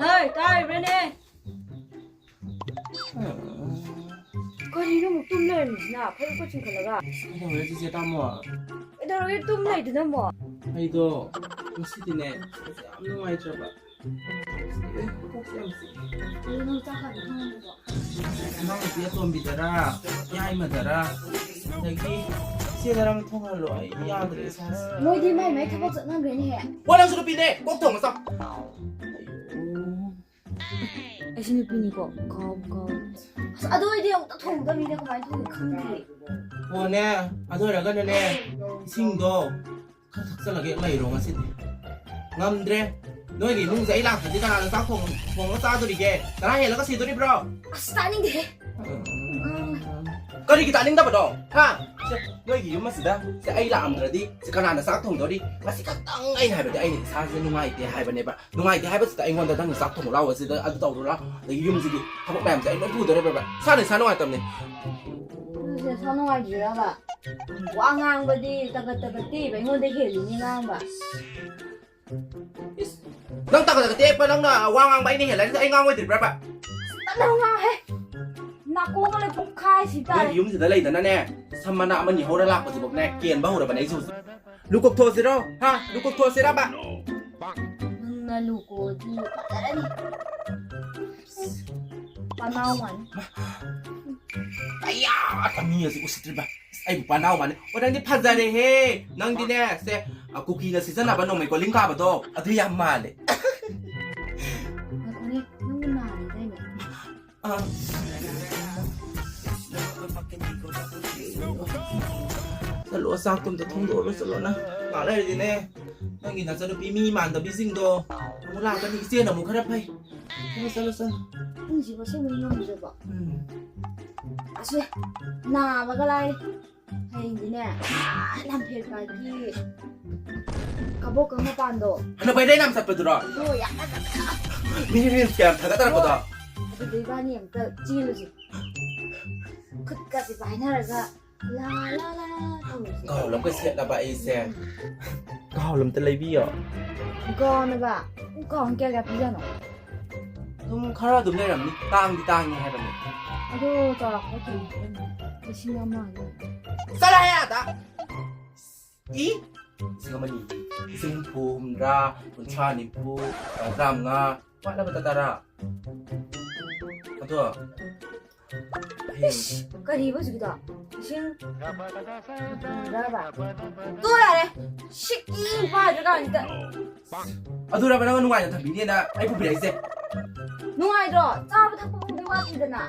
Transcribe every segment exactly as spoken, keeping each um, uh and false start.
ꯍꯣꯏ, ꯇꯥꯔꯤꯕ꯭ꯔꯅꯦ? ꯀꯔꯤꯅꯣ ꯑꯃꯨꯛ ꯇꯨꯝ ꯂꯩꯔꯝꯃꯤꯁꯤꯅ? ꯐꯩꯖꯨꯞꯀ ꯆꯤꯡꯈꯠꯂꯒ꯫ ꯀꯩꯗꯧꯔꯦ ꯆꯤꯆꯦ ꯇꯥꯃꯣ? ꯀꯩꯗꯧꯔꯒꯦ ꯇꯨꯝ ꯂꯩꯗꯨꯅ ꯑꯃꯨꯛ? ꯑꯩꯗꯣ ꯉꯁꯤꯗꯤꯅꯦ ꯌꯥꯝ ꯅꯨꯡꯉꯥꯏꯇ꯭ꯔꯕ꯫ ꯑꯦ, ꯀꯣꯛꯁꯦ ꯌꯥꯝ ꯆꯤꯛꯑꯦ꯫ ꯀꯩꯅꯣ ꯅꯪ ꯆꯥꯛ ꯀꯥꯏꯗ ꯊꯣꯡꯉꯝꯃꯤꯕꯣ? ꯏꯅꯥꯎꯅꯨꯄꯤ ꯑꯇꯣꯝꯕꯤꯗꯔꯥ, ꯌꯥꯏꯃꯗꯔꯥ, ꯑꯗꯒꯤ ꯏꯆꯦꯗꯔꯥ ꯑꯃ ꯊꯣꯡꯍꯜꯂꯣ꯫ ꯑꯩ ꯌꯥꯗ꯭ꯔꯦ ꯏꯁꯥꯁꯦ꯫ ꯃꯣꯏꯗꯤ ꯃꯥꯏ ꯃꯥꯏ ꯊꯕꯛ ꯆꯠꯅꯈ꯭ꯔꯦꯅꯦꯍꯦ꯫ ꯋꯥ ꯅꯪꯁꯨ ꯅꯨꯄꯤꯅꯦ, ꯀꯣꯛ ꯊꯣꯡꯉ ꯆꯥꯎ꯫ ꯑꯩꯁꯨ ꯅꯨꯄꯤꯅꯤꯀꯣ, ꯀꯥꯎ ꯀꯥꯎ꯫ ꯑꯁ, ꯑꯗꯨ ꯑꯣꯏꯗꯤ ꯑꯃꯨꯛꯇ ꯊꯣꯡꯗꯕꯅꯤꯅ ꯀꯃꯥꯏꯅ ꯊꯣꯡꯒꯦ ꯈꯪꯗꯦ꯫ ꯑꯣꯅꯦ, ꯑꯗꯨ ꯑꯣꯏꯔꯒꯅꯅꯦ, ꯏꯁꯤꯡꯗꯣ ꯈꯔ ꯊꯛꯆꯜꯂꯒꯦ ꯂꯩꯔꯣ ꯉꯁꯤꯗꯤ꯫ ꯉꯝꯗ꯭ꯔꯦ꯫ ꯅꯣꯏꯒꯤ ꯏꯃꯨꯡꯁꯦ ꯑꯩ ꯂꯥꯛꯇ꯭ꯔꯗꯤ ꯀꯅꯥꯅ ꯆꯥꯛ ꯊꯣꯡ-, ꯊꯣꯡꯉꯒ ꯆꯥꯗꯣꯔꯤꯒꯦ? ꯇꯔꯥ ꯍꯦꯜꯂꯒ ꯁꯤꯗꯣꯔꯤꯕ꯭ꯔꯣ? ꯑꯁ, ꯇꯥꯅꯤꯡꯗꯦꯍꯦ꯫ ꯀꯔꯤꯒꯤ ꯇꯥꯅꯤꯡꯗꯕꯅꯣ? ꯍꯥ? ꯁꯦ, ꯅꯣꯏꯒꯤ ꯌꯨꯝ ꯑꯁꯤꯗ ꯁꯦ ꯑꯩ ꯂꯥꯛꯑꯝꯗ꯭ꯔꯗꯤ ꯁꯦ ꯀꯅꯥꯅ ꯆꯥꯛ ꯊꯣꯡꯗꯣꯔꯤ? ꯉꯁꯤ ꯈꯛꯇꯪ ꯑꯩꯅ ꯍꯥꯏꯕꯗꯤ ꯑꯩꯅ ꯏꯁꯥꯁꯦ ꯅꯨꯡꯉꯥꯏꯇꯦ ꯍꯥꯏꯕꯅꯦꯕ꯫ ꯅꯨꯡꯉꯥꯏꯇꯦ ꯍꯥꯏꯕꯁꯤꯗ ꯑꯩꯉꯣꯟꯗ ꯅꯪꯅ ꯆꯥꯛ ꯊꯣꯡꯕ ꯂꯥꯛꯑꯣ, ꯁꯤꯗ ꯑꯗꯨ ꯇꯧꯔꯨ ꯂꯥꯛꯑꯣ, ꯑꯗꯒꯤ ꯌꯨꯝꯁꯤꯒꯤ ꯊꯕꯛ ꯃꯌꯥꯝꯁꯦ ꯑꯩ ꯂꯣꯏ ꯄꯨꯗꯣꯔꯦꯕ꯫ ꯏꯁꯥꯅ ꯏꯁꯥ ꯅꯨꯡꯉꯥꯏꯇꯕꯅꯦ꯫ ꯅꯪꯁꯦ ꯅꯁꯥ ꯅꯨꯡꯉꯥꯏꯇ꯭ꯔꯤꯔꯕ? ꯋꯥ ꯉꯥꯡꯕꯗꯤ ꯇꯒꯠ ꯇꯒꯠ ꯇꯦꯛꯏꯕ ꯑꯩꯉꯣꯟꯗ ꯍꯦꯜꯂꯤꯅꯦ ꯉꯥꯡꯕ꯫ ꯏꯁ, ꯅꯪ ꯇꯒꯠ ꯇꯒꯠ ꯇꯦꯛꯄ, ꯅꯪꯅ ꯋꯥ ꯉꯥꯡꯕ ꯑꯩꯅ ꯍꯦꯜꯂꯅꯤ, ꯑꯩ ꯉꯥꯡꯉꯣꯏꯗ꯭ꯔꯤꯕ꯭ꯔꯕ? ꯇꯞꯅ ꯉꯥꯡꯉꯨꯍꯦ꯫ ꯅꯥꯀꯣꯡꯒ ꯂꯣꯏ ꯄꯨꯡꯈꯥꯏ ꯁꯤ ꯇꯥꯔꯦ꯫ ꯅꯣꯏꯒꯤ ꯌꯨꯝꯁꯤꯗ ꯂꯩꯗꯅꯅꯦ, ꯁꯝ ꯃꯅꯥ ꯑꯃꯅꯤ ꯍꯧꯔ ꯂꯥꯛꯄꯁꯤꯐꯥꯎꯅꯦ ꯀꯦꯟꯕ ꯍꯧꯔꯕꯅꯦ ꯑꯩꯁꯨ ꯍꯧꯖꯤꯛ꯫ ꯂꯨꯀꯣꯛ ꯊꯣꯛꯑꯁꯤꯔꯣ? ꯍꯥ? ꯂꯨꯀꯣꯛ ꯊꯣꯛꯑꯁꯤꯔꯕ? ꯅꯪꯅ ꯂꯨꯀꯣꯛꯑꯗꯤ ꯐꯖꯔꯅꯤ꯫ ꯄꯅꯥꯎ ꯃꯥꯅꯤ꯫ ꯑꯌꯥ! ꯃꯤ ꯑꯁꯤ ꯎꯁꯤꯠꯇ꯭ꯔꯤꯕ꯫ ꯑꯁ, ꯑꯩꯕꯨ ꯄꯅꯥꯎ ꯃꯥꯅꯤ꯫ ꯑꯣ, ꯅꯪꯗꯤ ꯐꯖꯔꯦꯍꯦ꯫ ꯅꯪꯗꯤꯅꯦ, ꯁꯦ, ꯑ, ꯀꯨꯀꯤꯅ ꯁꯤꯖꯤꯟꯅꯕ ꯅꯣꯡꯃꯩ ꯀꯣꯂꯤꯡ ꯀꯥꯕꯗꯣ, ꯑꯗꯨ ꯌꯥꯝ ꯃꯥꯜꯂꯦ꯫ ꯉꯥꯏꯈꯣꯅꯦ, ꯅꯪꯕꯨ ꯅꯥꯔꯤꯗꯥꯏꯅꯦ? ꯑ꯫ ꯆꯠꯂꯣ, ꯆꯥꯛꯇꯣ ꯑꯝꯇ ꯊꯣꯡꯗꯣꯛꯑꯣꯔꯣ, ꯆꯠꯂꯣ ꯅꯪ꯫ ꯉꯥꯛ ꯂꯩꯔꯗꯤꯅꯦ, ꯅꯪꯒꯤ ꯅꯆꯟꯅꯨꯄꯤ ꯃꯤ ꯃꯥꯟꯗꯕꯤꯁꯤꯡꯗꯣ ꯑꯃꯨꯛ ꯂꯥꯛꯀꯅꯤ꯫ ꯏꯆꯦꯅ ꯑꯃꯨꯛ ꯈꯔ ꯐꯩ꯫ ꯆꯠꯂꯣ, ꯆꯠꯂꯣ, ꯆꯠꯂꯣ꯫ ꯄꯨꯡꯁꯤꯕꯨ ꯑꯁꯦꯡꯕꯩ ꯉꯝꯗ꯭ꯔꯕꯣ? ꯎꯝ꯫ ꯑꯁꯦ, ꯅꯥꯕꯒ ꯂꯥꯏꯔꯤ꯫ ꯍꯌꯦꯡꯗꯤꯅꯦ, ꯑꯥ, ꯂꯝꯐꯦꯜ ꯄꯥꯠꯀꯤ ꯀꯕꯣꯀꯪ ꯃꯄꯥꯟꯗꯣ꯫ ꯍꯟꯗꯛ ꯕꯥꯏ ꯂꯩꯅꯥꯝ ꯆꯠꯄꯗꯨꯔꯣ? ꯍꯣꯏ, ꯌꯥꯝ ꯐꯖꯕꯅꯦ꯫ ꯃꯤꯅꯤ ꯔꯤꯜꯁ ꯀꯌꯥꯝ ꯊꯥꯒꯠꯅꯔꯛꯄꯗꯣ? ꯑꯗꯨꯗ ꯏꯕꯥꯅꯤ ꯑꯝꯇ ꯆꯦꯜꯂꯨꯁꯦ꯫ ꯈꯨꯠꯀꯁꯦ ꯄꯥꯏꯅꯔꯒ ꯂꯥ ꯂꯥ ꯂꯥ ꯇꯧꯔꯨꯁꯦ꯫ ꯒꯥꯎꯟ ꯑꯃꯒ ꯁꯦꯠꯂꯕ ꯑꯩꯁꯦ꯫ ꯎꯝ꯫ ꯒꯥꯎꯟ ꯑꯝꯇ ꯂꯩꯕꯤꯌꯣ꯫ ꯒꯥꯎꯟ ꯍꯥꯏꯕ? ꯒꯥꯎꯟ ꯀꯌꯥ ꯀꯌꯥ ꯄꯤꯖꯥꯠꯅꯣ? ꯑꯗꯨꯝ ꯈꯔ ꯑꯗꯨꯝ ꯂꯩꯔꯝꯅꯤ, ꯇꯥꯡꯗꯤ ꯇꯥꯡꯉꯤ ꯍꯥꯏꯕꯅꯤ꯫ ꯑꯗꯣ ꯆꯥꯎꯔꯥꯛꯄ ꯀꯌꯥꯃꯨꯛ ꯂꯩꯔꯝꯅꯤ? ꯂꯤꯁꯤꯡ ꯑꯃ ꯑꯗꯨꯝ꯫ ꯆꯠꯂꯣꯍꯦ ꯑꯥꯗ! ꯏ! ꯂꯤꯁꯤꯡ ꯑꯃ ꯑꯅꯤ, ꯂꯤꯁꯤꯡ ꯍꯨꯝꯐꯨ, ꯍꯨꯝꯗ꯭ꯔꯥ, ꯀꯨꯟꯊ꯭ꯔꯥ, ꯅꯤꯐꯨ, ꯇꯔꯥꯃꯉꯥ, ꯋꯥꯠꯂꯕꯗ ꯇꯔꯥ꯫ ꯑꯗꯣ ꯍꯌꯦꯡ ꯏꯁ, ꯀꯔꯤꯕ ꯍꯧꯖꯤꯛꯀꯤꯗꯣ? ꯂꯤꯁꯤꯡ ꯍꯨꯝꯐꯨ ꯍꯨꯝꯗ꯭ꯔꯥꯕ? ꯇꯣ ꯌꯥꯔꯦ! ꯁꯤꯛꯀꯤ ꯅꯨꯄꯥꯗꯨ ꯀꯥꯟꯁꯤꯗ꯫ ꯑꯗꯨꯔꯕ ꯅꯪꯅ ꯅꯨꯡꯉꯥꯏꯅ ꯊꯝꯕꯤꯅꯦꯅ ꯑꯩ ꯄꯨꯕꯤꯔꯛꯏꯁꯦ? ꯅꯨꯡꯉꯥꯏꯗ꯭ꯔꯣ? ꯆꯥꯕ ꯊꯛꯄ ꯐꯥꯎꯗꯤ ꯋꯥꯠꯇꯦꯗꯅ꯫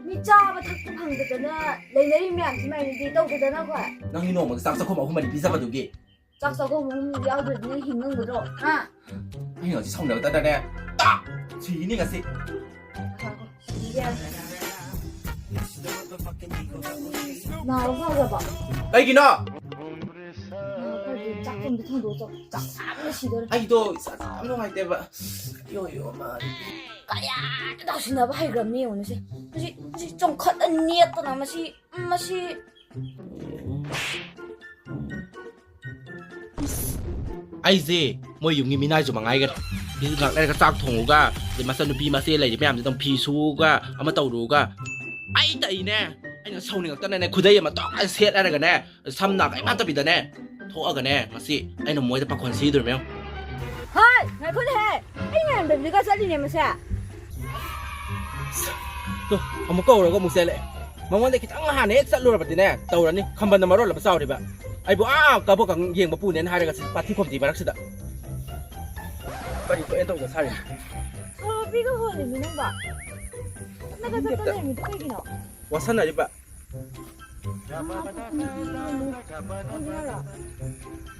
ꯃꯤ ꯆꯥꯕ ꯊꯛꯄ ꯐꯪꯗꯗꯅ ꯂꯩꯅꯔꯤ ꯃꯌꯥꯝꯁꯤ ꯃꯥꯏꯅꯗꯤ ꯇꯧꯗꯗꯅ ꯑꯩꯈꯣꯏ꯫ ꯅꯪꯒꯤ ꯅꯣꯡꯃꯒꯤ ꯆꯥꯛ ꯆꯥꯛꯈꯨꯝ ꯑꯍꯨꯝ ꯃꯔꯤ ꯄꯤꯖꯕꯗꯨꯒꯤ꯫ ꯆꯥꯛ ꯆꯥꯛꯈꯨꯝ ꯑꯍꯨꯝ ꯌꯥꯎꯗ꯭ꯔꯗꯤ ꯅꯪ ꯍꯤꯡ ꯉꯝꯒꯗ꯭ꯔꯣ? ꯍꯥ? ꯑꯩꯅ ꯍꯧꯖꯤꯛ ꯁꯥꯎꯅꯕꯗꯅꯦ, ꯇꯥꯛ! ꯁꯤꯅꯤ ꯉꯁꯤ꯫ ꯅꯥꯕ ꯐꯈ꯭ꯔꯕꯣ? ꯀꯩꯒꯤꯅꯣ? ꯅꯥꯕ ꯐꯔꯗꯤ ꯆꯥꯛꯇꯣ ꯑꯝꯇ ꯊꯣꯡꯗꯣꯛꯑꯣ, ꯆꯥꯛ ꯆꯥꯕꯅ ꯁꯤꯗꯣꯔꯦ꯫ ꯑꯩꯗꯣ ꯏꯁꯥꯁꯦ ꯌꯥꯝ ꯅꯨꯡꯉꯥꯏꯇꯦꯕ꯫ ꯌꯣ, ꯌꯣ, ꯃꯥ꯫ ꯀꯌꯥꯗ ꯇꯧꯁꯤꯟꯅꯕ ꯍꯩꯈ꯭ꯔꯕꯅꯤ ꯌꯦꯡꯉꯨꯅꯦ ꯁꯤ꯫ ꯃꯁꯤ, ꯃꯁꯤ ꯆꯣꯡꯈꯠꯂ ꯅꯦꯠꯇꯅ ꯃꯁꯤ, ꯃꯁꯤ꯫ ꯑꯩꯁꯦ ꯃꯣꯏ ꯌꯨꯝꯒꯤ ꯃꯤꯅꯥꯏꯁꯨ ꯃꯉꯥꯏꯈꯔꯦ꯫ ꯁꯤ ꯉꯥꯛ ꯂꯩꯔꯒ ꯆꯥꯛ ꯊꯣꯡꯉꯨꯒ, ꯑꯗꯩ ꯃꯆꯟꯅꯨꯄꯤ ꯃꯆꯦ ꯂꯩꯔꯤ ꯃꯌꯥꯝꯁꯤ ꯑꯗꯨꯝ ꯐꯤ ꯁꯨꯒ ꯑꯃ ꯇꯧꯔꯨꯒ꯫ ꯑꯩ ꯇ ꯑꯩꯅꯦ, ꯑꯩꯅ ꯁꯥꯎꯅꯤꯡꯉꯛꯇꯅꯅꯦ, ꯈꯨꯗꯩ ꯑꯃ ꯇꯣꯛ ꯁꯦꯠꯂꯔꯒꯅꯦ, ꯁꯝ ꯅꯥ ꯀꯔꯤꯝ ꯍꯥꯠꯇꯕꯤꯗꯅꯦ, ꯊꯣꯛꯑꯒꯅꯦ, ꯉꯁꯤ ꯑꯩꯅ ꯃꯣꯏꯗ ꯄꯥꯈꯣꯟ ꯁꯤꯗꯣꯔꯤꯃꯦ꯫ ꯍꯣꯏ, ꯉꯥꯏꯈꯣꯅꯦꯍꯦ, ꯑꯩ ꯉꯥꯏꯔꯝꯗꯕꯤꯗꯒ ꯆꯠꯂꯤꯅꯦ ꯃꯁꯦ꯫ ꯇꯨ, ꯑꯃꯨꯛ ꯀꯧꯔꯒ ꯑꯃꯨꯛ ꯆꯦꯜꯂꯛꯑꯦ꯫ ꯃꯉꯣꯟꯗ ꯈꯤꯇꯪ ꯍꯥꯟꯅ ꯍꯦꯛ ꯆꯠꯂꯨꯔꯕꯗꯤꯅꯦ, ꯇꯧꯔꯅꯤ꯫ ꯈꯝꯕꯟꯅ ꯃꯔꯣꯜ ꯑꯃ ꯆꯥꯎꯔꯤꯕ꯫ ꯑꯩꯕꯨ ꯑꯥ ꯀꯕꯣꯛꯀ ꯌꯦꯡꯕ ꯄꯨꯅꯦꯅ ꯍꯥꯏꯔꯒ ꯁꯤ ꯄꯥꯊꯤ ꯈꯣꯝꯖꯤ ꯃꯔꯛꯁꯤꯗ꯫ ꯀꯔꯤ ꯊꯣꯛꯑꯦ ꯇꯧꯗ ꯁꯥꯔꯤꯅꯣ? ꯁꯣꯔꯣꯛꯄꯤꯒ ꯍꯣꯜꯂꯤꯃꯤ ꯅꯪꯕꯣ꯫ ꯆꯠꯅꯒ ꯆꯠꯇ ꯂꯩꯔꯝꯃꯤꯗꯣ ꯀꯩꯒꯤꯅꯣ? ꯋꯥꯁꯟꯅꯔꯤꯕ꯫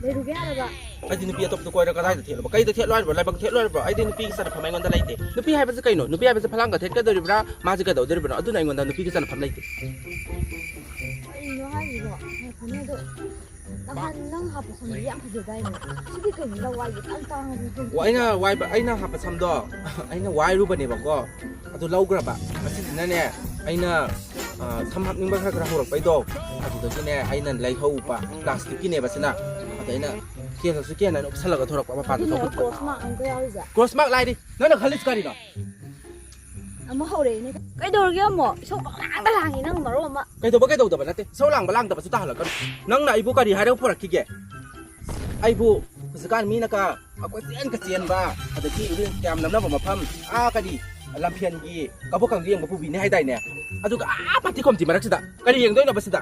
ꯂꯩꯔꯨꯒꯦ ꯍꯥꯏꯔꯕ? ꯑꯩꯗꯤ ꯅꯨꯄꯤ ꯑꯇꯣꯞꯄꯗ ꯀꯣꯏꯔ ꯀꯗꯥꯏꯗ ꯊꯦꯠꯂꯨꯕ? ꯀꯩꯗ ꯊꯦꯠꯂꯣ ꯍꯥꯏꯔꯤꯕ꯭ꯔꯣ? ꯂꯥꯏꯕꯛ ꯊꯦꯠꯂꯣ ꯍꯥꯏꯔꯤꯕ꯭ꯔꯣ? ꯑꯩꯗꯤ ꯅꯨꯄꯤꯒꯤ ꯆꯠꯅꯐꯝ ꯑꯩꯉꯣꯟꯗ ꯂꯩꯇꯦ꯫ ꯅꯨꯄꯤ ꯍꯥꯏꯕꯁꯤ ꯀꯩꯅꯣ? ꯅꯨꯄꯤ ꯍꯥꯏꯕꯁꯤ ꯐꯂꯥꯡꯒ ꯊꯦꯠꯀꯗꯧꯔꯤꯕ꯭ꯔꯥ? ꯃꯥꯁꯤ ꯀꯩꯗꯧꯗꯧꯔꯤꯕꯅꯣ? ꯑꯗꯨꯅ ꯑꯩꯉꯣꯟꯗ ꯅꯨꯄꯤꯒꯤ ꯆꯠꯅꯐꯝ ꯂꯩꯇꯦ꯫ ꯀꯩꯅꯣ ꯍꯥꯏꯁꯤꯕꯣ? ꯉꯥꯏꯈꯣꯅꯦ ꯑꯗꯣ꯫ ꯅꯍꯥꯟ ꯅꯪ ꯍꯥꯞꯄ ꯁꯝꯗꯨꯗꯤ ꯌꯥꯝ ꯐꯖꯗꯥꯏꯅꯦ? ꯁꯤꯗꯤ ꯀꯩꯅꯣ ꯂꯋꯥꯏꯒꯤ ꯏꯇꯥꯡ ꯇꯥꯡꯉꯒ ꯑꯣ, ꯑꯩꯅ ꯋꯥꯏꯕ, ꯑꯩꯅ ꯍꯥꯞꯄ ꯁꯝꯗꯣ, ꯑꯩꯅ ꯋꯥꯏꯔꯨꯕꯅꯦꯕꯀꯣ, ꯑꯗꯨ ꯂꯧꯈ꯭ꯔꯕ꯫ ꯉꯁꯤꯁꯤꯅꯅꯦ, ꯑꯩꯅ, ꯑ, ꯁꯝ ꯍꯥꯞꯅꯤꯡꯕ ꯈꯔ ꯈꯔ ꯍꯧꯔꯛꯄꯩꯗꯣ, ꯑꯗꯨꯗꯒꯤꯅꯦ, ꯑꯩꯅ ꯂꯩꯍꯧꯕ, ꯄ꯭ꯂꯥꯁꯇꯤꯛꯀꯤꯅꯦꯕ ꯁꯤꯅ꯫ ꯑꯗ ꯑꯩꯅ ꯀꯦꯜꯂꯁꯨ ꯀꯦꯟꯅ ꯎꯞꯁꯜꯂꯒ ꯊꯣꯔꯛꯄ ꯃꯄꯥꯟꯗ ꯑꯗꯨꯅꯦ ꯊꯣꯛꯄ꯫ Cross mark ꯑꯃꯨꯛꯀ ꯌꯥꯎꯔꯤꯁꯦ꯫ Cross mark ꯂꯥꯏꯔꯤ꯫ ꯅꯪꯅ ꯈꯜꯂꯤꯁꯤ ꯀꯔꯤꯅꯣ? ꯑꯃꯨꯛ ꯍꯧꯔꯛꯑꯦꯅꯦ꯫ ꯀꯩꯗꯧꯔꯒꯦ ꯑꯃꯨꯛ? ꯏꯁꯧ ꯄꯪꯂꯥꯡꯗ ꯂꯥꯡꯉꯤ ꯅꯪ ꯃꯔꯣꯟ ꯑꯃ꯫ ꯀꯩꯗꯧꯕ ꯀꯩꯗꯧꯗꯕ ꯅꯠꯇꯦ꯫ ꯏꯁꯧ ꯂꯥꯡꯕ ꯂꯥꯡꯗꯕꯁꯨ ꯇꯥꯍꯜꯂꯛꯀꯅꯨ꯫ ꯅꯪꯅ ꯑꯩꯕꯨ ꯀꯔꯤ ꯍꯥꯏꯔꯒ ꯄꯨꯔꯛꯈꯤꯒꯦ? ꯑꯩꯕꯨ ꯍꯧꯖꯤꯛꯀꯥꯟ ꯃꯤꯅꯀ ꯑꯩꯈꯣꯏ ꯆꯦꯟꯒ ꯆꯦꯟꯕ, ꯑꯗꯒꯤ ꯏꯔꯣꯏ ꯀꯌꯥꯝ ꯅꯝꯅꯕ ꯃꯐꯝ, ꯑꯥ, ꯀꯔꯤ, ꯂꯝꯐꯦꯟꯒꯤ ꯀꯕꯣꯛ ꯀꯥꯡꯖꯩ ꯌꯦꯡꯕ ꯄꯨꯕꯤꯅꯤ ꯍꯥꯏꯗꯥꯏꯅꯦ? ꯑꯗꯨꯒ ꯑꯥ ꯄꯥꯠꯇꯤ ꯈꯣꯝꯖꯤ ꯃꯔꯛꯁꯤꯗ ꯀꯔꯤ ꯌꯦꯡꯗꯣꯏꯅꯣꯕ ꯁꯤꯗ?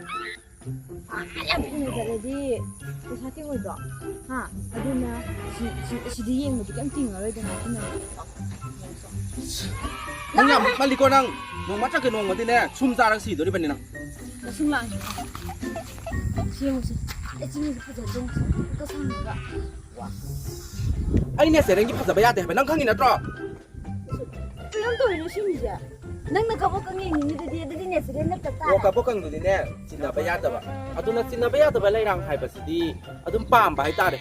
ꯑꯥ ꯌꯥꯝ ꯀꯨꯏꯅ ꯆꯠꯂꯗꯤ ꯄꯩꯁꯥ ꯇꯤꯡꯉꯣꯏꯗ꯭ꯔꯣ? ꯍꯥ? ꯑꯗꯨꯅ ꯁꯤ, ꯁꯤ, ꯁꯤꯗꯤ ꯌꯦꯡꯕꯗꯤ ꯀꯩꯝ ꯇꯤꯡꯉꯔꯣꯏꯗꯅ, ꯑꯗꯨꯅ ꯅꯪ ꯌꯥꯝ ꯃꯜꯂꯤꯀꯣ ꯅꯪ꯫ ꯅꯣꯡꯃ ꯅꯠꯇ꯭ꯔꯒ ꯅꯣꯡꯃꯗꯤꯅꯦ ꯁꯨꯝ ꯆꯥꯔꯒ ꯁꯤꯗꯣꯔꯤꯕꯅꯤ ꯅꯪ꯫ ꯃꯁꯨꯡ ꯂꯥꯡꯉꯤ꯫ ꯁꯤ ꯌꯦꯡꯉꯨꯁꯦ꯫ ꯑꯥ ꯆꯤꯡꯁꯦ ꯐꯖꯗ꯭ꯔꯣ? ꯉꯁꯥꯏ ꯀꯁꯥꯡꯗꯨꯒ꯫ ꯋꯥ꯫ ꯑꯩꯅꯦ ꯁꯦ ꯅꯪꯒꯤ ꯐꯖꯕ ꯌꯥꯗꯦ ꯍꯥꯏꯕ ꯅꯪ ꯈꯪꯉꯤ ꯅꯠꯇ꯭ꯔꯣ? ꯀꯩꯅꯣꯝ ꯇꯧꯔꯤꯅꯣ ꯁꯤ ꯃꯤꯁꯦ? ꯅꯪꯅ ꯀꯕꯣꯛ ꯀꯪ ꯌꯦꯡꯅꯤꯡꯉꯤꯗꯨꯗꯤ ꯑꯗꯨꯗꯤ natural ꯅꯠꯇ ꯇꯥꯔꯦ꯫ ꯑꯣ, ꯀꯕꯣꯛ ꯀꯪꯗꯨꯗꯤꯅꯦ ꯆꯤꯟꯅꯕ ꯌꯥꯗꯕ꯫ ꯑꯗꯨꯅ ꯆꯤꯟꯅꯕ ꯌꯥꯗꯕ ꯂꯩꯔꯥꯡ ꯍꯥꯏꯕꯁꯤꯗꯤ ꯑꯗꯨꯝ ꯄꯥꯝꯕ ꯍꯥꯏꯇꯥꯔꯦ꯫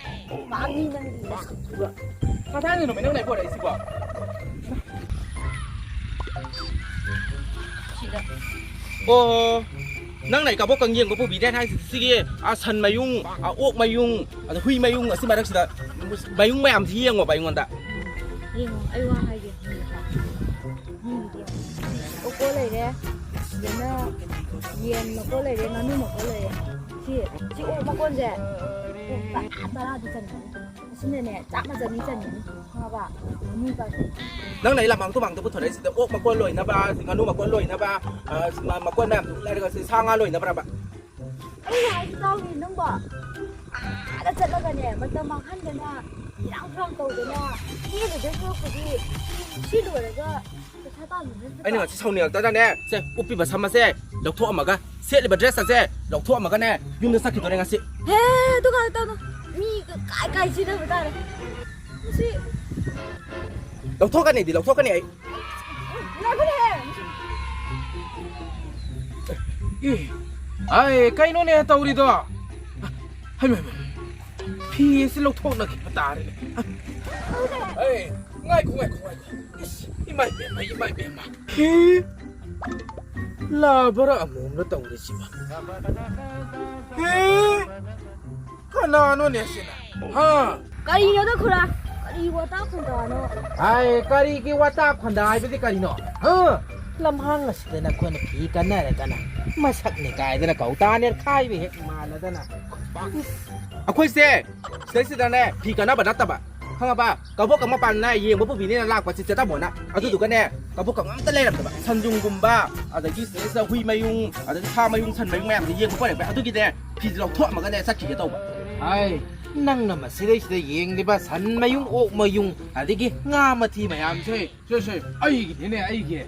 ꯄꯥꯝꯃꯤ ꯅꯪꯗꯤ ꯅꯁꯛꯇꯨꯒ꯫ ꯀꯗꯥꯏꯗꯅꯣꯃꯤ ꯅꯪꯅ ꯑꯩ ꯄꯣꯔꯛꯏꯁꯤꯕꯣ? ꯁꯤꯗ꯫ ꯑꯣ, ꯅꯪꯅ ꯑꯩ ꯀꯕꯣꯛ ꯀꯪ ꯌꯦꯡꯕ ꯄꯨꯕꯤꯔꯦ ꯍꯥꯏꯁꯤ ꯁꯤꯒꯤ, ꯑ, ꯁꯟ ꯃꯌꯨꯡ, ꯑ, ꯑꯣꯛ ꯃꯌꯨꯡ, ꯑꯗ ꯍꯨꯏ ꯃꯌꯨꯡ ꯑꯁꯤ ꯃꯔꯛꯁꯤꯗ ꯃꯌꯨꯡ ꯃꯌꯥꯝꯁꯤ ꯌꯦꯡꯉꯣꯕ ꯑꯩꯉꯣꯟꯗ꯫ ꯌꯦꯡꯉꯣ, ꯑꯩ ꯋꯥ ꯍꯥꯏꯒꯦ꯫ ꯃꯤꯒꯤꯗꯤ ꯌꯦꯡꯉꯣ꯫ ꯑꯣꯀꯣ ꯂꯩꯔꯦ, ꯁꯤꯗꯅ ꯌꯦꯟ ꯃꯀꯣꯟ ꯂꯩꯔꯦ, ꯉꯥꯅꯨ ꯃꯀꯣꯟ ꯂꯩꯔꯦ꯫ ꯁꯤ, ꯁꯤ ꯑꯣꯛ ꯃꯀꯣꯟꯁꯦ ꯑꯣꯛ ꯇꯔꯥ, ꯇꯔꯥꯗꯤ ꯆꯟꯒꯅꯤ꯫ ꯑꯁꯤꯅꯅꯦ, ꯆꯥꯝꯃ ꯆꯅꯤ ꯆꯟꯒꯅꯤ, ꯈꯪꯉꯕ? ꯉꯥꯅꯨ ꯀꯥꯁꯦ꯫ ꯅꯪꯅ ꯑꯩ ꯂꯃꯥꯡ ꯇꯨꯃꯥꯡꯗ ꯄꯨꯊꯣꯔꯛꯏꯁꯤꯗ ꯑꯣꯛ ꯃꯀꯣꯟ ꯂꯣꯏꯅꯕ, ꯉꯥꯅꯨ ꯃꯀꯣꯟ ꯂꯣꯏꯅꯕ, ꯑ, ꯃ-, ꯃꯀꯣꯟ ꯃꯌꯥꯝꯗꯨ ꯂꯩꯔꯒ ꯁꯤ ꯁꯥ ꯉꯥ ꯂꯣꯏꯅꯕ꯭ꯔꯕ? ꯑꯩꯅ ꯍꯥꯏꯁꯤ ꯇꯥꯎꯅꯦ ꯅꯪꯕꯣ꯫ ꯑꯥꯗ ꯆꯠꯂꯒꯅꯦ, ꯃꯇꯝ ꯃꯥꯡꯍꯟꯗꯅ, ꯏꯔꯥꯡ ꯐꯔꯥꯡ ꯇꯧꯗꯅ, ꯀꯦꯕꯗ ꯁꯔꯨꯛꯄꯨꯗꯤ ꯁꯤ ꯂꯣꯏꯔꯒ ꯄꯩꯁꯥ ꯇꯥꯟꯕꯅ ꯐꯠꯇ꯭ꯔꯣ? ꯑꯩꯅ ꯉꯁꯤ ꯁꯥꯎꯅꯤꯡꯉꯛꯇꯅꯅꯦ, ꯁꯦ, ꯎꯞꯄꯤꯕ ꯁꯝ ꯑꯁꯦ ꯂꯧꯊꯣꯛꯑꯝꯃꯒ, ꯁꯦꯠꯂꯤꯕ dress ꯑꯁꯦ ꯂꯧꯊꯣꯛꯑꯝꯃꯒꯅꯦ, ꯌꯨꯝꯗ ꯆꯠꯈꯤꯗꯣꯔꯦ ꯉꯁꯤ꯫ ꯍꯦ, ꯑꯗꯨ ꯀꯩꯅꯣ ꯇꯧꯅꯨ꯫ ꯃꯤ ꯀꯥꯏ ꯀꯥꯏ ꯆꯦꯟꯅꯕ ꯇꯥꯔꯦ꯫ ꯃꯁꯤ ꯂꯧꯊꯣꯛꯀꯅꯤꯗꯤ ꯂꯧꯊꯣꯛꯀꯅꯤ ꯑꯩ꯫ ꯉꯥꯏꯈꯣꯅꯦꯍꯦ꯫ ꯑꯦ, ꯑꯩ ꯀꯩꯅꯣꯅꯦ ꯇꯧꯔꯤꯗꯣ? ꯍꯩꯃꯥ, ꯍꯩꯃꯥ, ꯐꯤ ꯑꯁꯤ ꯂꯧꯊꯣꯛꯅꯈꯤꯕ ꯇꯥꯔꯦꯅꯦ꯫ ꯑꯩ, ꯉꯥꯏꯈꯣ, ꯉꯥꯏꯈꯣ, ꯉꯥꯏꯈꯣ꯫ ꯏꯁ, ꯏꯃꯥ ꯏꯕꯦꯝꯃ, ꯏꯃꯥ ꯏꯕꯦꯝꯃ꯫ ꯍꯦ? ꯂꯥꯕꯔ ꯑꯃꯣꯝꯂ ꯇꯧꯔꯤꯁꯤꯕ? ꯍꯦ? ꯀꯅꯥꯅꯣꯅꯦ ꯁꯤꯅ? ꯍꯥ? ꯀꯔꯤꯅꯣꯗ ꯈꯨꯔꯥ? ꯀꯔꯤ ꯋꯥꯇꯥ ꯈꯨꯟꯗꯥꯅꯣ? ꯍꯥꯏ, ꯀꯔꯤꯒꯤ ꯋꯥꯇꯥ ꯈꯨꯟꯗꯥ ꯍꯥꯏꯕꯗꯤ ꯀꯔꯤꯅꯣ? ꯍꯥ? ꯂꯝꯍꯥꯡ ꯑꯁꯤꯗ ꯅꯈꯣꯏꯅ ꯐꯤ ꯀꯟꯅꯔꯗꯅ ꯃꯁꯛꯅꯦ ꯀꯥꯏꯗꯅ ꯀꯧꯇꯥ ꯅꯦꯠꯈꯥꯏꯕ ꯍꯦꯛ ꯃꯥꯜꯂꯗꯅ꯫ ꯑꯩꯈꯣꯏꯁꯦ ꯁꯤꯗꯩꯁꯤꯗꯅꯦ ꯐꯤ ꯀꯟꯅꯕ ꯅꯠꯇꯕ, ꯈꯪꯉꯕ? ꯀꯕꯣꯛꯀ ꯃꯄꯥꯟꯅ ꯌꯦꯡꯕ ꯄꯨꯕꯤꯅꯦꯅ ꯂꯥꯛꯄ ꯆꯤꯆꯦ ꯇꯥꯃꯣꯅ꯫ ꯑꯗꯨꯗꯨꯒꯅꯦ ꯀꯕꯣꯛꯀ ꯑꯝꯇ ꯂꯩꯔꯝꯗꯕ, ꯁꯟ ꯌꯨꯡꯒꯨꯝꯕ, ꯑꯗꯒꯤ ꯁꯤꯗꯩꯁꯤꯗ ꯍꯨꯏ ꯃꯌꯨꯡ, ꯑꯗꯒꯤ ꯁꯥ ꯃꯌꯨꯡ, ꯁꯟ ꯃꯌꯨꯡ ꯃꯌꯥꯝꯗꯣ ꯌꯦꯡꯕ ꯄꯨꯔꯛꯄ꯫ ꯑꯗꯨꯒꯤꯅꯦ ꯐꯤꯁꯦ ꯂꯧꯊꯣꯛꯑꯝꯃꯒꯅꯦ ꯆꯠꯈꯤꯒꯦ ꯇꯧꯕ꯫ ꯍꯥꯏ, ꯅꯪꯅ ꯃꯁꯤꯗꯩꯁꯤꯗ ꯌꯦꯡꯂꯤꯕ ꯁꯟ ꯃꯌꯨꯡ, ꯑꯣꯛ ꯃꯌꯨꯡ, ꯑꯗꯒꯤ ꯉꯥ ꯃꯊꯤ ꯃꯌꯥꯝꯁꯦ, ꯁꯦ, ꯁꯦ, ꯑꯩꯒꯤꯅꯤꯅꯦ, ꯑꯩꯒꯤ꯫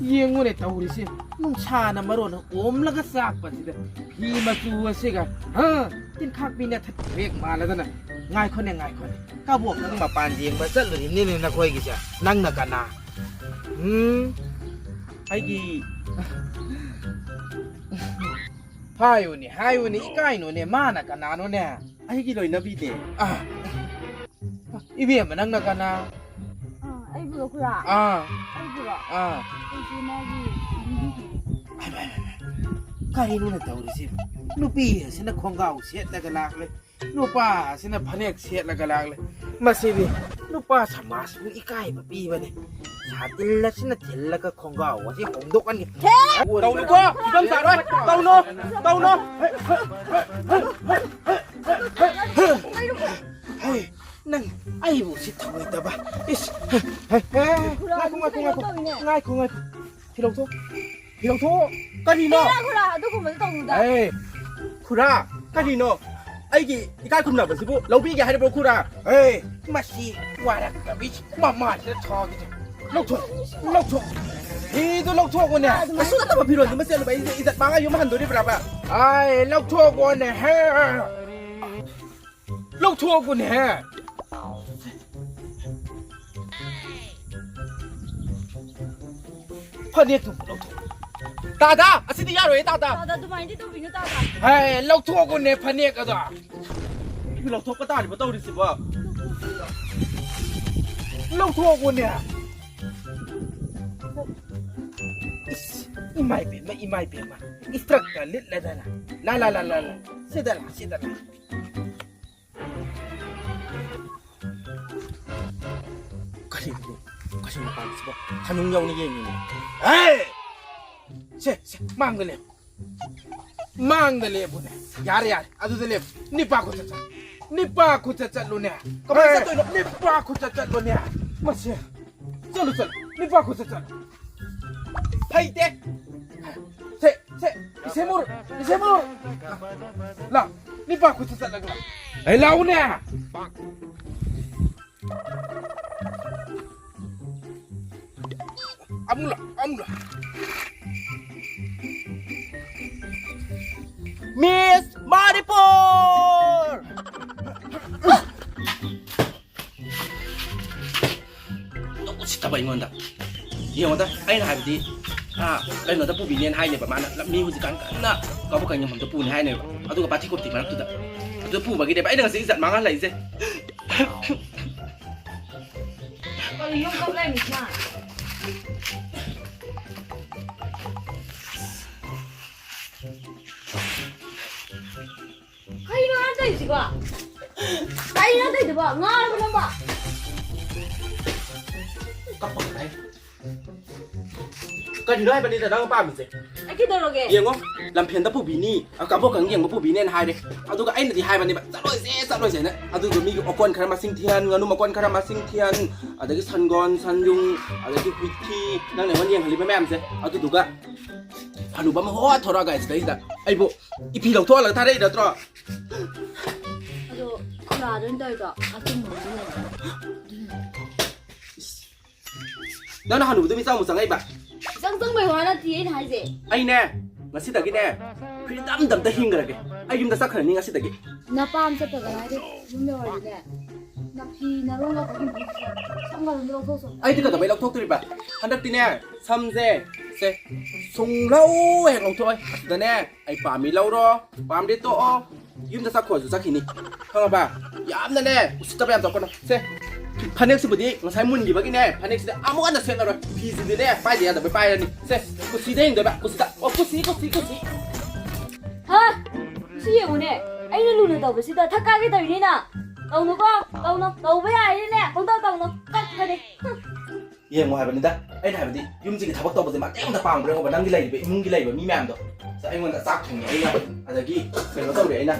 ꯌꯦꯡꯉꯨꯅꯦ ꯇꯧꯔꯤꯁꯦ, ꯅꯨꯡꯁꯥꯅ ꯃꯔꯣꯟ ꯑꯃ ꯑꯣꯝꯂꯒ ꯆꯥꯛꯄꯁꯤꯗ ꯐꯤ ꯃꯆꯨ ꯑꯁꯤꯒ, ꯍꯥ, ꯇꯤꯟꯈꯥꯛꯄꯤ ꯅꯦꯠꯊꯠꯄ ꯍꯦꯛ ꯃꯥꯜꯂꯗꯅ꯫ ꯉꯥꯏꯈꯣꯅꯦ, ꯉꯥꯏꯈꯣꯅꯦ, ꯀꯕꯣꯛꯇꯪ ꯃꯄꯥꯟ ꯌꯦꯡꯕ ꯆꯠꯂꯨꯔꯤꯕꯅꯤꯅꯦ ꯅꯈꯣꯏꯒꯤꯁꯦ꯫ ꯅꯪꯅ ꯀꯅꯥ? ꯎꯝ, ꯑꯩꯒꯤ ꯍꯥꯏꯌꯨꯅꯦ, ꯍꯥꯏꯌꯨꯅꯦ, ꯏꯀꯥꯏꯅꯨꯅꯦ, ꯃꯥꯅ ꯀꯅꯥꯅꯣꯅꯦ? ꯑꯩꯒꯤ ꯂꯣꯏꯅꯕꯤꯅꯦ꯫ ꯑꯥ꯫ ꯏꯕꯦꯝꯃ, ꯅꯪꯅ ꯀꯅꯥ? ꯑꯥ, ꯑꯩꯕꯨꯔꯣ, ꯈꯨꯔꯥ? ꯑꯥ꯫ ꯑꯩꯕꯨꯔꯣ? ꯑꯥ꯫ ꯑꯩꯁꯦ ꯃꯥꯒꯤ ꯂꯣꯏꯅꯕꯤꯅꯦ꯫ ꯍꯩꯃꯥ, ꯍꯩꯃꯥ, ꯍꯩꯃꯥ꯫ ꯀꯔꯤꯅꯣꯅ ꯇꯧꯔꯤꯁꯤꯕꯨ? ꯅꯨꯄꯤ ꯑꯁꯤꯅ ꯈꯣꯡꯒ꯭ꯔꯥꯎ ꯁꯦꯠꯂꯒ ꯂꯥꯛꯂꯦ, ꯅꯨꯄꯥ ꯑꯁꯤꯅ ꯐꯅꯦꯛ ꯁꯦꯠꯂꯒ ꯂꯥꯛꯂꯦ꯫ ꯃꯁꯤꯗꯤ ꯅꯨꯄꯥ ꯁꯃꯥꯖꯄꯨ ꯏꯀꯥꯏꯕ ꯄꯤꯕꯅꯤ꯫ ꯁꯥꯇꯤꯟ ꯑꯁꯤꯅ ꯊꯤꯜꯂꯒ ꯈꯣꯡꯒ꯭ꯔꯥꯎ ꯑꯁꯤ ꯍꯣꯡꯗꯣꯛꯍꯟꯒꯦ꯫ ꯍꯦ! ꯇꯧꯅꯨꯀꯣ, ꯐꯤꯕꯝ ꯆꯥꯔꯣꯏ꯫ ꯇꯧꯅꯨ, ꯇꯧꯅꯨ꯫ ꯍꯩ, ꯅꯪ ꯑꯩꯕꯨ ꯎꯁꯤꯠꯊꯑꯣꯏꯗꯕ꯫ ꯏꯁ, ꯍꯦ, ꯍꯦ, ꯍꯦ, ꯉꯥꯏꯈꯣ, ꯉꯥꯏꯈꯣ, ꯉꯥꯏꯈꯣ꯫ ꯉꯥꯏꯈꯣ, ꯉꯥꯏꯈꯣ꯫ ꯐꯤ ꯂꯧꯊꯣꯛ꯫ ꯐꯤ ꯂꯧꯊꯣꯛ꯫ ꯀꯔꯤꯅꯣ? ꯈꯨꯔꯥ, ꯈꯨꯔꯥ, ꯑꯗꯨꯒꯨꯝꯕꯗꯣ ꯇꯧꯅꯨꯗ꯫ ꯑꯦ, ꯈꯨꯔꯥ, ꯀꯔꯤꯅꯣ? ꯑꯩꯒꯤ ꯏꯀꯥꯏ ꯈꯨꯝꯅꯕꯁꯤꯕꯨ ꯂꯧꯕꯤꯒꯦ ꯍꯥꯏꯔꯤꯕ꯭ꯔꯣ, ꯈꯨꯔꯥ? ꯑꯦ, ꯃꯁꯤ ꯋꯥꯔꯛꯇꯕꯤ ꯃꯃꯥꯁꯤꯗ ꯊꯣꯛꯑꯒꯦ꯫ ꯂꯧꯊꯣꯛ, ꯂꯧꯊꯣꯛ꯫ ꯐꯤꯗꯨ ꯂꯧꯊꯣꯛꯎꯅꯦ꯫ ꯑꯗꯨꯃꯥꯏꯅ ꯑꯁꯨꯛ ꯅꯠꯇꯕ ꯐꯤꯔꯣꯟꯗꯨ ꯃꯁꯦ ꯑꯩ ꯏꯖꯠ ꯃꯥꯡꯉ ꯌꯨꯝ ꯍꯟꯗꯣꯔꯤꯕ꯭ꯔꯕ? ꯑꯥꯏ, ꯂꯧꯊꯣꯛꯑꯣꯅꯦ, ꯍꯦ꯫ ꯂꯧꯊꯣꯛꯑꯣꯅꯦ, ꯍꯦ꯫ ꯐꯅꯦꯛꯇꯨ ꯂꯧꯊꯣꯛ꯫ ꯇꯥꯗ, ꯑꯁꯤꯗꯤ ꯌꯥꯔꯣꯏꯌꯦ, ꯇꯥꯗ꯫ ꯇꯥꯗ, ꯑꯗꯨꯃꯥꯏꯅꯗꯤ ꯇꯧꯕꯤꯅꯨ, ꯇꯥꯗ꯫ ꯍꯦ, ꯂꯧꯊꯣꯛꯑꯣꯅꯦ ꯐꯅꯦꯛ ꯑꯗꯣ꯫ ꯂꯧꯊꯣꯛꯄ ꯇꯥꯔꯤꯕ ꯇꯧꯔꯤꯁꯤꯕꯣ꯫ ꯂꯧꯊꯣꯛꯑꯣꯅꯦ꯫ ꯏꯁ, ꯏꯃꯥꯏ ꯄꯦꯝꯃ, ꯏꯃꯥꯏ ꯄꯦꯝꯃ꯫ ꯏꯁꯇ꯭ꯔꯛꯇ ꯂꯤꯠꯂꯗꯅ꯫ ꯂꯥ, ꯂꯥ, ꯂꯥ, ꯂꯥ, ꯂꯥ꯫ ꯁꯤꯗ ꯂꯥ, ꯁꯤꯗ ꯂꯥ꯫ ꯀꯩꯁꯨ ꯃꯄꯥꯟꯁꯤꯕꯣ ꯈꯅꯨꯡ ꯌꯧꯅ ꯌꯦꯡꯉꯤꯅꯦ꯫ ꯑꯦ! ꯁꯦ, ꯁꯦ, ꯃꯥꯡꯗ ꯂꯦꯞꯄꯨ꯫ ꯃꯥꯡꯗ ꯂꯦꯞꯄꯨꯅꯦ꯫ ꯌꯥꯔꯦ, ꯌꯥꯔꯦ꯫ ꯑꯗꯨꯗ ꯂꯦꯞꯄꯨ꯫ ꯅꯤꯄꯥ ꯈꯨꯠꯇ ꯆꯠ-, ꯅꯤꯄꯥ ꯈꯨꯠꯇ ꯆꯠꯂꯨꯅꯦ꯫ ꯀꯃꯥꯏꯅ ꯑꯦ! ꯆꯠꯇꯣꯏꯅꯣ? ꯅꯤꯄꯥ ꯈꯨꯠꯇ ꯆꯠꯂꯨꯅꯦ꯫ ꯃꯁꯤ꯫ ꯆꯠꯂꯨ, ꯆꯠꯂꯨ꯫ ꯅꯤꯄꯥ ꯈꯨꯠꯇ ꯆꯠꯂꯨ꯫ ꯍꯩꯇꯦ꯫ ꯁꯦ, ꯁꯦ, ꯏꯁꯩ ꯃꯨꯔꯨ, ꯏꯁꯩ ꯃꯨꯔꯨ꯫ ꯂꯥꯎ, ꯅꯤꯄꯥ ꯈꯨꯠꯇ ꯆꯠꯂꯒ ꯂꯥꯎ꯫ ꯑꯩ ꯂꯥꯎꯅꯦ꯫ ꯑꯃꯨꯛ ꯂꯥꯎ, ꯑꯃꯨꯛ ꯂꯥꯎ꯫ Miss Manipur! ꯎꯁꯤꯠꯇꯕ ꯑꯩꯉꯣꯟꯗ꯫ ꯌꯦꯡꯉꯣꯗ, ꯑꯩꯅ ꯍꯥꯏꯕꯗꯤ, ꯑꯥ, ꯀꯩꯅꯣꯗ ꯄꯨꯕꯤꯅꯦꯅ ꯍꯥꯏꯅꯦꯕ꯫ ꯃꯥꯅ ꯂꯝ-, ꯃꯤ ꯍꯧꯖꯤꯛꯀꯥꯟ ꯀꯟꯅ ꯀꯕꯣꯀꯪ ꯌꯣꯟꯐꯝꯗ ꯄꯨꯅꯤ ꯍꯥꯏꯅꯦꯕ꯫ ꯑꯗꯨꯒ ꯄꯥꯊꯤ ꯀꯣꯝꯊꯤ ꯃꯔꯛꯇꯨꯗ꯫ ꯑꯗꯨ ꯄꯨꯕꯒꯤꯅꯦꯕ ꯑꯩꯅ ꯉꯁꯤ ꯏꯖꯠ ꯃꯥꯡꯍꯜꯂꯛꯏꯁꯦ꯫ ꯀꯔꯤ ꯌꯨꯝ ꯀꯞ ꯂꯩꯔꯝꯃꯤꯁꯤꯅ? ꯀꯩꯅꯣ ꯅꯪ ꯇꯧꯔꯤꯁꯤꯕꯣ? ꯀꯩꯅꯣ ꯅꯪ ꯇꯧꯔꯤꯗꯨꯕꯣ? ꯉꯥꯎꯔꯕꯣ ꯅꯪꯕꯣ? ꯀꯞꯄꯒ ꯂꯩ꯫ ꯀꯔꯤꯅꯣ ꯍꯥꯏꯕꯅꯤꯗ ꯅꯪ ꯄꯥꯝꯃꯤꯁꯦ? ꯑꯩ ꯀꯩꯗꯧꯔꯒꯦ? ꯌꯦꯡꯉꯣ, ꯂꯝꯐꯦꯟꯗ ꯄꯨꯕꯤꯅꯤ, ꯑ, ꯀꯕꯣꯀꯪ ꯌꯦꯡꯕ ꯄꯨꯕꯤꯅꯦꯅ ꯍꯥꯏꯔꯦ꯫ ꯑꯗꯨꯒ ꯑꯩꯅꯗꯤ ꯍꯥꯏꯕꯅꯦꯕ, "ꯆꯠꯂꯣꯏꯁꯦ, ꯆꯠꯂꯣꯏꯁꯦꯅ"꯫ ꯑꯗꯨꯒ ꯃꯤꯒꯤ ꯑꯣꯀꯣꯟ ꯈꯔ ꯃꯁꯤꯡ ꯊꯤꯍꯟ, ꯉꯥꯅꯨ ꯃꯀꯣꯟ ꯈꯔ ꯃꯁꯤꯡ ꯊꯤꯍꯟ, ꯑꯗꯒꯤ ꯁꯟꯒꯣꯟ, ꯁꯟꯌꯨꯡ, ꯑꯗꯒꯤ ꯍꯨꯏꯊꯤ, ꯅꯪꯅ ꯑꯩꯉꯣꯟꯗ ꯌꯦꯡꯍꯜꯂꯤꯕ ꯃꯌꯥꯝꯁꯦ, ꯑꯗꯨꯗꯨꯒ ꯍꯅꯨꯕ ꯑꯃ ꯍꯣ ꯊꯣꯔꯛꯑꯒ ꯁꯤꯗꯩꯁꯤꯗ ꯑꯩꯕꯨ ꯏꯄꯤ ꯂꯧꯊꯣꯛꯍꯜꯂꯒ ꯊꯥꯔꯛꯏ ꯅꯠꯇ꯭ꯔꯣ? ꯑꯗꯣ ꯈꯨꯔꯥꯗꯣ ꯑꯣꯏꯅ ꯇꯧꯔꯤꯗꯣ ꯑꯆꯨꯝꯕ ꯑꯃꯗꯤ ꯂꯩꯔꯦ꯫ ꯅꯪꯅ ꯍꯅꯨꯕꯗꯣ ꯃꯤꯆꯪ ꯑꯃꯨꯛ ꯆꯪꯉꯛꯏꯕ? ꯏꯆꯪ ꯆꯪꯕꯩ ꯋꯥ ꯅꯠꯇꯦ ꯑꯩꯅ ꯍꯥꯏꯁꯦ꯫ ꯑꯩꯅꯦ, ꯉꯁꯤꯗꯒꯤꯅꯦ, freedom ꯗ ꯑꯝꯇ ꯍꯤꯡꯈ꯭ꯔꯒꯦ꯫ ꯑꯩ ꯌꯨꯝꯗ ꯆꯠꯈ꯭ꯔꯅꯤ ꯉꯁꯤꯗꯒꯤ꯫ ꯅꯄꯥꯝ ꯆꯠꯇꯗ ꯉꯥꯏꯔꯦ꯫ ꯌꯨꯝ ꯌꯧꯔꯗꯤꯅꯦ, ꯅꯐꯤ ꯅꯔꯣꯟꯒ ꯄꯨꯝꯕ ꯁꯝꯒ ꯂꯣꯏ ꯂꯧꯊꯣꯛꯆꯣ꯫ ꯑꯩꯗꯤ ꯀꯩꯗꯧꯕꯩ ꯂꯧꯊꯣꯛꯇꯣꯔꯤꯕ? ꯍꯟꯗꯛꯇꯤꯅꯦ, ꯁꯝꯁꯦ, ꯁꯦ, ꯁꯨꯡꯂꯧ ꯍꯦꯛ ꯂꯧꯊꯣꯛꯑꯣꯏ꯫ ꯑꯁꯤꯗꯅꯦ, ꯑꯩ ꯄꯥꯝꯃꯤ ꯂꯧꯔꯣ, ꯄꯥꯝꯗꯦ ꯇꯣꯛꯑꯣ꯫ ꯌꯨꯝꯗ ꯆꯠꯈ꯭ꯔꯁꯨ ꯆꯠꯈꯤꯅꯤ꯫ ꯈꯪꯉꯕ? ꯌꯥꯝꯅꯅꯦ, ꯎꯁꯤꯠꯇꯕ ꯌꯥꯝ ꯇꯧꯔꯛꯀꯅꯨ꯫ ꯁꯦ, ꯐꯅꯦꯛꯁꯤꯕꯨꯗꯤ ꯉꯁꯥꯏ ꯃꯨꯟꯈꯤꯕꯒꯤꯅꯦ, ꯐꯅꯦꯛꯁꯤꯗꯤ ꯑꯃꯨꯛ ꯍꯟꯅ ꯁꯦꯠꯂꯔꯣꯏ꯫ ꯐꯤꯁꯤꯗꯤꯅꯦ, ꯄꯥꯏꯗ ꯌꯥꯗꯕꯩ ꯄꯥꯏꯔꯅꯤ꯫ ꯁꯦ, ꯀꯨꯁꯤꯗ ꯍꯤꯡꯗꯣꯏꯕ, ꯀꯨꯁꯤꯗ꯫ ꯑꯣ, ꯀꯨꯁꯤ, ꯀꯨꯁꯤ, ꯀꯨꯁꯤ꯫ ꯍꯥ? ꯁꯤ ꯌꯦꯡꯉꯨꯅꯦ, ꯑꯩꯅ ꯂꯨꯅ ꯇꯧꯕꯁꯤꯗ ꯊꯛꯀꯥꯏꯒꯦ ꯇꯧꯔꯤꯅꯤꯅ꯫ ꯇꯧꯅꯨꯀꯣ, ꯇꯧꯅꯨ, ꯇꯧꯕ ꯌꯥꯏꯅꯦ, ꯄꯪꯇꯧ ꯇꯧꯅꯨ, ꯀꯛꯀꯅꯤ꯫ ꯍꯨꯝ꯫ ꯌꯦꯡꯉꯣ ꯍꯥꯏꯕꯅꯤꯗ, ꯑꯩꯅ ꯍꯥꯏꯕꯗꯤ ꯌꯨꯝꯁꯤꯒꯤ ꯊꯕꯛ ꯇꯧꯕꯁꯦ ꯃꯇꯦꯡ ꯑꯝꯇ ꯄꯥꯡꯕ꯭ꯔꯥ ꯌꯦꯡꯉꯣꯕ, ꯅꯪꯒꯤ ꯂꯩꯔꯤꯕ ꯏꯃꯨꯡꯒꯤ ꯂꯩꯕ ꯃꯤ ꯃꯌꯥꯝꯗꯣ꯫ ꯁꯦ, ꯑꯩꯉꯣꯟꯗ ꯆꯥꯛ ꯊꯣꯡꯉꯦ ꯑꯩꯅ, ꯑꯗꯒꯤ ꯀꯩꯅꯣ ꯇꯧꯔꯦ ꯑꯩꯅ꯫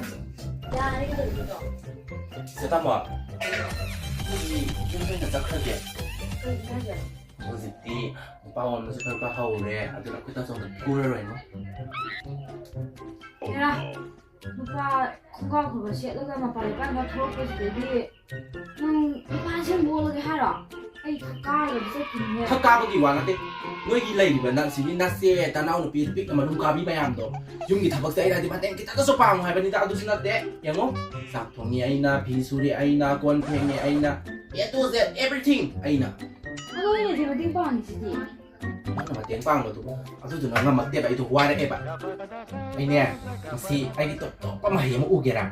ꯌꯥꯔꯦ, ꯀꯩꯗꯧꯗꯣꯏꯅꯣ? ꯁꯦ, ꯇꯥꯃꯣ, ꯑꯩꯈꯣꯏꯒꯤ ꯌꯨꯝꯗ ꯑꯣꯏꯅ ꯆꯠꯈ꯭ꯔꯒꯦ꯫ ꯀꯩꯒꯤꯅꯣ ꯍꯥꯏꯁꯦ? ꯍꯧꯖꯤꯛꯇꯤ ꯅꯨꯄꯥ ꯑꯣꯟꯕꯁꯨ ꯈꯔ ꯈꯔ ꯍꯧꯔꯦ, ꯑꯗꯨꯅ ꯑꯩꯈꯣꯏ ꯇꯥꯆꯧꯗ ꯐꯨꯔꯔꯣꯏꯅꯣ꯫ ꯍꯦꯔꯥ, ꯅꯨꯄꯥ ꯈꯣꯡꯒ꯭ꯔꯥꯎ ꯐꯕ ꯁꯦꯠꯂꯒ ꯃꯄꯥꯟ ꯂꯩꯀꯥꯏꯗ ꯊꯣꯛꯂꯛꯄꯁꯤꯗꯒꯤ ꯅꯪ ꯅꯨꯄꯥ ꯑꯁꯦꯡꯕ ꯑꯣꯜꯂꯒꯦ ꯍꯥꯏꯔꯣ? ꯑꯩ ꯊꯛ ꯀꯥꯔꯒꯗꯤ ꯆꯠꯈꯤꯅꯤꯍꯦ꯫ ꯊꯛ ꯀꯥꯕꯒꯤ ꯋꯥ ꯅꯠꯇꯦ꯫ ꯅꯣꯏꯒꯤ ꯂꯩꯔꯤꯕ ꯅꯪ ꯁꯤꯒꯤ ꯅꯆꯦ, ꯅꯅꯥꯎ ꯅꯨꯄꯤ, ꯄꯤꯛꯅ ꯃꯔꯨꯝ ꯀꯥꯕꯤ ꯃꯌꯥꯝꯗꯣ, ꯌꯨꯝꯒꯤ ꯊꯕꯛꯁꯦ ꯑꯩꯅ ꯍꯥꯏꯗꯤ ꯃꯇꯦꯡ ꯈꯤꯇꯪꯗꯁꯨ ꯄꯥꯡꯉꯨ ꯍꯥꯏꯕꯅꯤꯗ, ꯑꯗꯨꯁꯨ ꯅꯠꯇꯦ꯫ ꯌꯦꯡꯉꯣ, ꯆꯥꯛ ꯊꯣꯡꯉꯤ ꯑꯩꯅ, ꯐꯤ ꯁꯨꯔꯤ ꯑꯩꯅ, ꯀꯣꯟ ꯐꯦꯡꯉꯤ ꯑꯩꯅ, A to Z everything ꯑꯩꯅ꯫ ꯑꯗꯣ ꯑꯩꯅ ꯁꯤ ꯃꯇꯦꯡ ꯄꯥꯡꯉꯤꯁꯤꯗꯤ꯫ ꯅꯪꯅ ꯃꯇꯦꯡ ꯄꯥꯡꯕꯗꯨ, ꯑꯗꯨꯗꯨꯅ ꯉꯝꯃꯛꯇꯦꯕ, ꯑꯩꯗꯣ ꯋꯥꯔꯛꯑꯦꯕ꯫ ꯑꯩꯅꯦ, ꯉꯁꯤ ꯑꯩꯒꯤ ꯇꯣꯞ ꯇꯣꯞꯄ ꯃꯍꯩ ꯑꯃ ꯎꯒꯦꯔꯥ?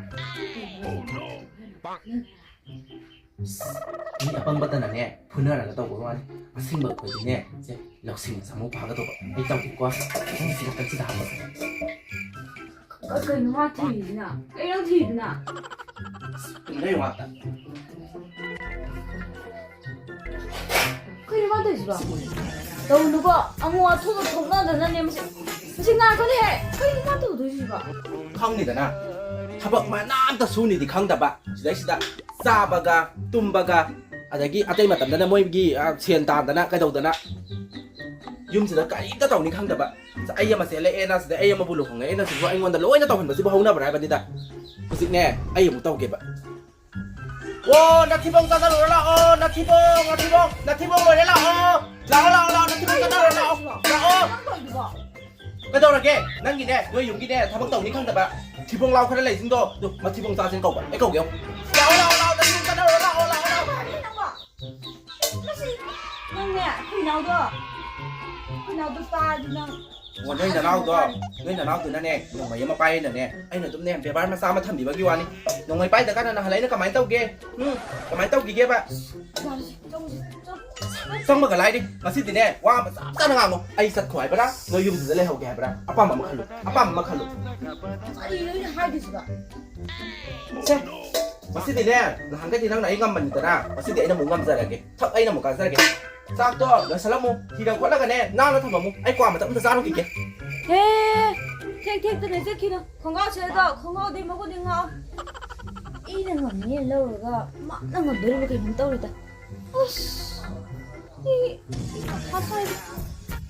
ꯃꯤ ꯑꯄꯪꯕꯇꯅꯅꯦ, ꯐꯨꯅꯔꯒ ꯇꯧꯕ ꯋꯥꯅꯤ꯫ ꯑꯁꯤꯡꯕ ꯑꯩꯈꯣꯏꯗꯤꯅꯦ, ꯁꯦ, ꯂꯧꯁꯤꯡ ꯁꯥꯃꯨ ꯐꯥꯒꯗꯧꯕ꯫ ꯑꯩ ꯇꯧꯒꯦꯀꯣ꯫ ꯅꯪ ꯁꯤ ꯅꯥꯀꯟꯁꯤꯗ ꯍꯥꯞꯄꯣ꯫ ꯀ-, ꯀꯩꯅꯣ ꯃꯥ ꯊꯤꯔꯤꯁꯤꯅ? ꯀꯩꯅꯣ ꯊꯤꯔꯤꯗꯨꯅ? ꯀꯩꯅꯣ ꯌꯦꯡꯉꯣ ꯑꯝꯇ꯫ ꯀꯩꯅꯣ ꯃꯥ ꯇꯧꯔꯤꯁꯤꯕꯣ? ꯇꯧꯅꯨꯀꯣ, ꯑꯉꯣ ꯑꯊꯣꯛ ꯊꯣꯛꯅꯗꯅꯅꯦ ꯃꯁꯤ꯫ ꯃꯁꯤ ꯉꯥꯏꯈꯣꯅꯦꯍꯦ, ꯀꯩꯅꯣ ꯃꯥ ꯇꯧꯗꯣꯏꯁꯤꯕꯣ? ꯈꯪꯅꯤꯗꯅ, ꯊꯕꯛ ꯃꯅꯥ ꯑꯝꯇ ꯁꯨꯅꯤꯗꯤ ꯈꯪꯗꯕ, ꯁꯤꯗꯩꯁꯤꯗ ꯆꯥꯕꯒ ꯇꯨꯝꯕꯒ, ꯑꯗꯒꯤ ꯑꯇꯩ ꯃꯇꯝꯗꯅ ꯃꯣꯏꯒꯤ, ꯑ, ꯁꯦꯟ ꯇꯥꯟꯗꯅ ꯀꯩꯗꯧꯗꯅ, ꯌꯨꯝꯁꯤꯗ ꯀꯔꯤꯝꯇ ꯇꯧꯅꯤ ꯈꯪꯗꯕ꯫ ꯑꯩ ꯑꯃ ꯆꯦꯜꯂꯛꯑꯦꯅ, ꯁꯤꯗ ꯑꯩ ꯑꯃꯕꯨ ꯂꯨꯍꯣꯡꯉꯛꯑꯦꯅ, ꯁꯤꯕꯨ ꯑꯩꯉꯣꯟꯗ ꯂꯣꯏꯅ ꯇꯧꯍꯟꯕꯁꯤꯕꯨ ꯍꯧꯅꯕ꯭ꯔꯥ ꯍꯥꯏꯕꯅꯤꯗ꯫ ꯍꯧꯖꯤꯛꯅꯦ, ꯑꯩ ꯑꯃꯨꯛ ꯇꯧꯒꯦꯕ꯫ ꯑꯣ, ꯅꯊꯤꯕꯣꯡ ꯆꯥꯅꯔꯨꯔꯣ ꯂꯥꯛꯑꯣ, ꯅꯊꯤꯕꯣꯡ, ꯅꯊꯤꯕꯣꯡ, ꯅꯊꯤꯕꯣꯡ ꯂꯣꯏꯔꯦ ꯂꯥꯛꯑꯣ꯫ ꯂꯥꯛꯑꯣ, ꯂꯥꯛꯑꯣ, ꯂꯥꯛꯑꯣ, ꯅꯊꯤꯕꯣꯡ ꯆꯥꯅꯔꯨꯔꯣ ꯂꯥꯛꯑꯣ꯫ ꯂꯥꯛꯑꯣ꯫ ꯅꯪ ꯇꯧꯔꯤꯗꯨꯕꯣ? ꯀꯩꯗꯧꯔꯒꯦ? ꯅꯪꯒꯤꯅꯦ, ꯅꯣꯏ ꯌꯨꯝꯒꯤꯅꯦ, ꯊꯕꯛ ꯇꯧꯅꯤ ꯈꯪꯗꯕ ꯊꯤꯕꯣꯡ ꯂꯥꯎ ꯈꯔ ꯂꯩꯁꯤꯡꯗꯣ, ꯑꯗꯨ ꯃꯊꯤꯕꯣꯡ ꯆꯥꯁꯤꯅ ꯀꯧꯕ꯫ ꯑꯩ ꯀꯧꯒꯦ꯫ ꯂꯥꯛꯑꯣ, ꯂꯥꯛꯑꯣ, ꯂꯥꯛꯑꯣ, ꯅꯊꯤꯕꯣꯡ ꯆꯥꯅꯔꯨꯔꯣ ꯂꯥꯛꯑꯣ, ꯂꯥꯛꯑꯣ, ꯂꯥꯛꯑꯣ꯫ ꯃꯁꯤ, ꯅꯪꯅꯦ, ꯑꯩꯈꯣꯏ ꯏꯅꯥꯎꯗꯣ, ꯑꯩꯈꯣꯏ ꯏꯅꯥꯎꯗꯣ ꯆꯥꯔꯗꯤ ꯅꯪ ꯑꯣ, ꯅꯣꯏ ꯅꯅꯥꯎꯗꯣ, ꯅꯣꯏ ꯅꯅꯥꯎꯗꯨꯅꯅꯦ, ꯅꯣꯡꯃꯩ ꯑꯃ ꯄꯥꯏꯔꯦꯅꯅꯦ, ꯑꯩꯅ ꯑꯗꯨꯝꯅꯦ, ꯕꯦꯕꯥꯔ ꯃꯆꯥ ꯑꯃ ꯊꯝꯕꯤꯕꯒꯤ ꯋꯥꯅꯤ꯫ ꯅꯣꯡꯃꯩ ꯄꯥꯏꯗ ꯀꯥꯟꯗ ꯅꯍꯥꯟ ꯑꯩꯅ ꯀꯃꯥꯏꯅ ꯇꯧꯒꯦ? ꯎꯝ? ꯀꯃꯥꯏꯅ ꯇꯧꯈꯤꯒꯦꯕ? ꯆꯪꯁꯤ, ꯆꯪꯁꯤ, ꯆꯪ-, ꯆꯪꯕꯒ ꯂꯥꯏꯔꯤ꯫ ꯉꯁꯤꯗꯤꯅꯦ, ꯋꯥ ꯑꯃ ꯆꯞ ꯆꯥꯅ ꯉꯥꯡꯉꯣ꯫ ꯑꯩ ꯆꯠꯈꯣ ꯍꯥꯏꯕ꯭ꯔꯥ? ꯅꯣꯏ ꯌꯨꯝꯗꯨꯗ ꯂꯩꯍꯧꯒꯦ ꯍꯥꯏꯕ꯭ꯔꯥ? ꯑꯄꯥꯝꯕ ꯑꯃ ꯈꯜꯂꯨ꯫ ꯑꯄꯥꯝꯕ ꯑꯃ ꯈꯜꯂꯨ꯫ ꯀꯔꯤꯅꯣ ꯑꯩꯅ ꯍꯥꯏꯗꯣꯏꯁꯤꯕ? ꯁꯦ꯫ ꯉꯁꯤꯗꯤꯅꯦ, ꯅꯍꯥꯟꯒꯩꯗꯤ ꯅꯪꯅ ꯑꯩ ꯉꯝꯕꯅꯤꯗꯅ, ꯉꯁꯤꯗꯤ ꯑꯩꯅ ꯑꯃꯨꯛ ꯉꯝꯖꯔꯒꯦ꯫ ꯊꯛ, ꯑꯩꯅ ꯑꯃꯨꯛ ꯀꯥꯖꯔꯒꯦ꯫ ꯆꯥꯛꯇꯣ ꯂꯣꯏꯁꯜꯂꯝꯃꯨ, ꯊꯤꯔ ꯈꯣꯠꯂꯒꯅꯦ, ꯅꯥꯟꯅ ꯊꯝꯃꯝꯃꯨ꯫ ꯑꯩ ꯀ꯭ꯋꯥ ꯃꯇꯞ ꯑꯝꯇ ꯆꯥꯔꯨꯈꯤꯒꯦ꯫ ꯍꯦ, ꯊꯦꯛ ꯊꯦꯛꯇꯅ ꯆꯠꯈꯤꯅꯨ꯫ ꯈꯣꯡꯒ꯭ꯔꯥꯎ ꯁꯦꯠꯂꯗꯣ, ꯈꯣꯡꯒ꯭ꯔꯥꯎꯗꯤ ꯃꯒꯨꯟꯗꯤ ꯉꯥꯎ꯫ ꯑꯩꯅ ꯉꯝꯅꯦꯅ ꯂꯧꯔꯒ ꯃꯥꯅ ꯉꯝꯗꯣꯔꯤꯕ ꯀꯩꯅꯣꯝ ꯇꯧꯔꯤꯗ꯫ ꯑꯁ, ꯑꯩ ꯃꯊꯥ ꯁꯥꯏꯗ꯫